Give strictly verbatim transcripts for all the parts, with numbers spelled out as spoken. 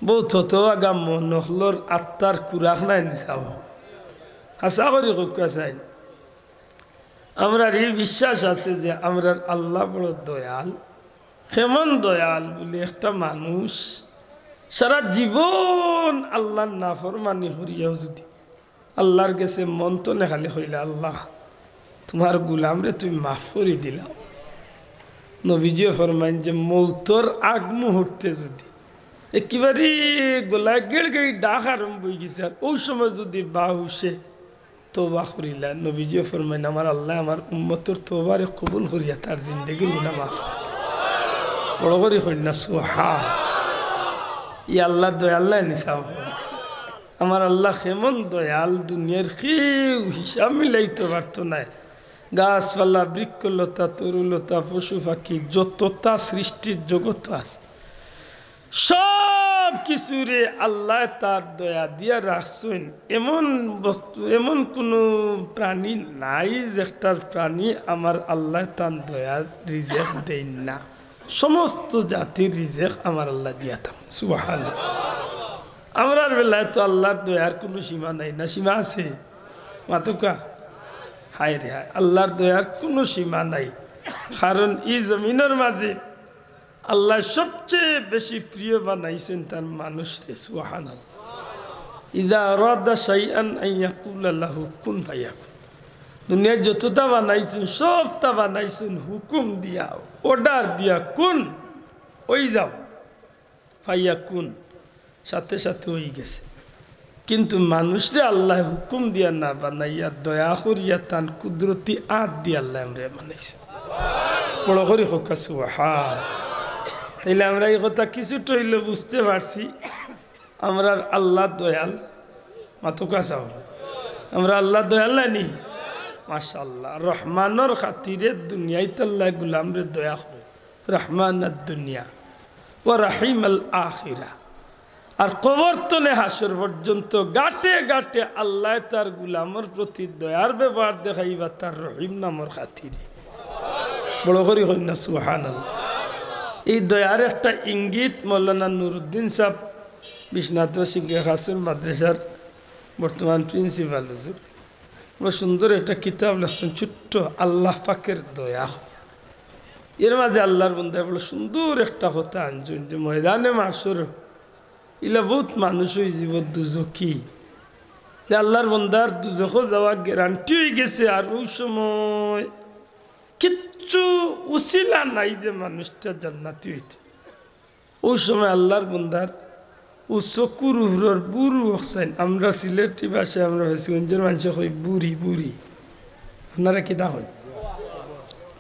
বউত হতভাগা মন অকলর আত্মার খুরাক নায় নি সাব? হাছা করি কউক্কা চাইন। আমরার ই বিশ্বাস আছে যে আমরার আল্লা বড় দয়াল। কেমন দয়াল বুলে, একটা মানুষ সারা জীবন আল্লার নাফরমানি করিয়াও যুদি আল্লার গেছে মন তনে খালি কইলা, "আল্লা, তুমার গুলামরে তুমি মাফ করি দিলাও।" নবীজিয়ে ফরমাইন যে মউতর আগ মুহূর্তে যুদি একেবারে গলায় গেড়গেড়ি ডাক আরম্ভ অইগেছে, আর অউ সময় যুদি বাহুশে তওবা করিলা, নবীজিয়ে ফরমাইন, "আমার আল্লায় আমার উম্মতর তওবারে কবুল করিয়া তার জিন্দেগির গুনা মাফ।" বড় করি কইন না, সুবহান। ই আল্লা দয়াল নায় নি সাব? আমার আল্লা কেমন দয়াল, দুনিয়ার কেউ হিসাব মিলাইতো পারতো নায়। গাছপালা, বৃক্ষলতা, তরুলতা, পশু পাখি, যততা সৃষ্টির জগত আছে, সব কিছুরে আল্লায় তার দয়া দিয়া রাখছইন। এমন বস্তু, এমন কুনু প্রাণী নাই যেটার প্রাণী আমার আল্লায় তান দয়ার রিজেক দেইন না। সমস্ত জাতির রিজেক আমার আল্লায় দিয়া থাকইন। সুবহানাল্লাহ। আমরার বেলায় তো আল্লার দয়ার কুনু সীমা নাই, না সীমা আছে? মাতুক্কা। হায় রে হায়, আল্লার দয়ার কুনু সীমা নাই। কারণ ই জমিনর মাঝে আল্লায় সবচেয়ে বেশি প্রিয় বানাইছইন তান মানুষরে। সুবহানাল্লাহ। ইযা আরাদা শাইআন আন ইয়াকুলা লাহু কুন ফায়াকুন। দুনিয়াত যততা বানাইছইন, সবতা বানাইছইন হুকুম দিয়া, অর্ডার দিয়া, কুন, অই যাও। ফায়াকুন, সাথে সাথে অইগেছে। কিন্তু মানুষরে আল্লায় হুকুম দিয়া না বানাইয়া, দয়া করিয়া তান কুদরতি আত দিয়া আল্লায় আমরারে বানাইছইন। বড় করি কউক্কা সুবহান। তাইলে আমরা ই কথা কিছুটা অইলেও বুঝতে পারছি, আমরার আল্লা দয়াল। মাতুক্কা চাও, আমরার আল্লা দয়াল নায় নি? মাশাআল্লাহ। রহমানর খাতিরে দুনিয়াইত আল্লায় গুলামরে দয়া করে। রহমান আদ দুনিয়া ওয়া রহিম আল আখিরা। আর কবর তনে হাশর পর্যন্ত গাটে গাটে আল্লায় তার গুলামর প্রতি দয়ার ব্যবহার দেখাইবা তার রহিম নামর খাতিরে। বড় করি কইন না সুবহানাল্লাহ। ই দয়ার একটা ইঙ্গিত মৌলানা নুরুদ্দিন সাব, বিশ্বনাথ সিংহে খাসুর মাদ্রাসার বর্তমান প্রিন্সিপাল হুজুর, বড় সুন্দর একটা কিতাব লেখছইন, ছোট্ট আল্লাহ পাকের দয়া। এর মাঝে আল্লার বন্দায় বড় সুন্দর একটা কথা আনছইন যে ময়দানে মাশর ইলা বউত মানুষ অইযিবো দুজখি, যে আল্লার বন্দার দুজখো যাওয়া গ্যারান্টি অইগেছে, আর অউ সময় কিচ্ছু উছিলা নাই যে মানুষটা জান্নাতি অইতো। অউ সময় আল্লার বন্দার অউ চকুর উপরর বুরু অকছাইন, আমরা সিলেটি ভাষায় আমরা ফেঞ্চুগঞ্জর মানষে কই বুরি, বুরি। আপনারা কিতা কইন?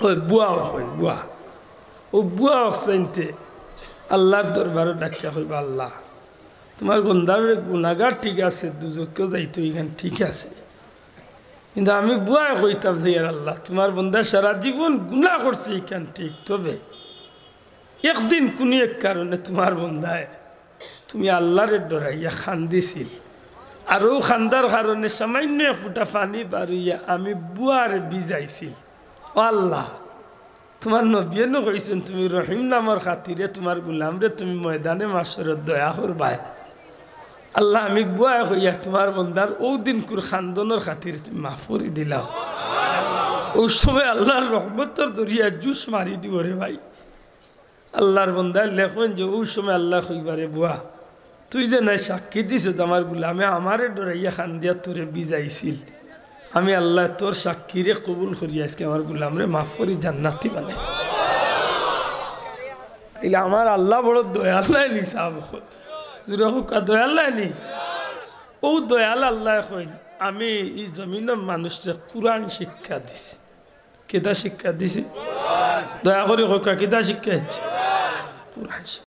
অউ বুয়া কইন, বুয়া। অউ বুয়া অকছাইন্তে আল্লার দরবারো ডাকিয়া কইবা, "আল্লা, তুমার বন্দার গুনাগার ঠিক আছে, দুজখো যাইতো ইখান ঠিক আছে, কিন্তু আমি বুয়ায় কইতাম যে, আর আল্লা, তুমার বন্দায় সারা জীবন গুনা করছে ইখান ঠিক, তবে একদিন কুনু এক কারণে তুমার বন্দায় তুমি আল্লারে ডরাইয়া কান্দিছিল, আর অউ কান্দার কারণে সামাইন্য এক ফুটা পানি বার অইয়া আমি বুয়ারে ভিজাইছিল। ও আল্লা, তুমার নবীয়ে নু কইছইন, তুমি রহিম নামর খাতিরে তুমার গুলামরে তুমি ময়দানে মাশরো দয়া করবায়। আল্লা, আমি বুয়ায় কইয়া তুমার বন্দার অউ দিনকুর কান্দনর খাতিরে তুমি মাফ করি দিলাও।" অউ সময় আল্লার রহমতর দরিয়ায় জুশ মারি দিবো রে ভাই। আল্লার বন্দায় লেখইন যে অউ সময় আল্লায় কইবা, "রে বুয়া, তুই যে নায় সাক্ষী দিছস আমার গুলামে আমারে ডরাইয়া কান্দিয়া তোরে ভিজাইছিল, আমি আল্লায় তোর সাক্ষীরে কবুল করি আইজকে আমার গুলামরে মাফ করি জান্নাতি বানাই।" তাইলে আমার আল্লা বড় দয়াল নায় নি সাব? জুরে কউক্কা, দয়াল নায় নি? অউ দয়াল আল্লায় কইন, "আমি ই জমিনর মানুষরে কুরআন শিক্ষা দিছি।" কিতা শিক্ষা দিছি? দয়া করি কউক্কা, কিতা শিক্ষা দিছি? কুরআন শিক্ষা।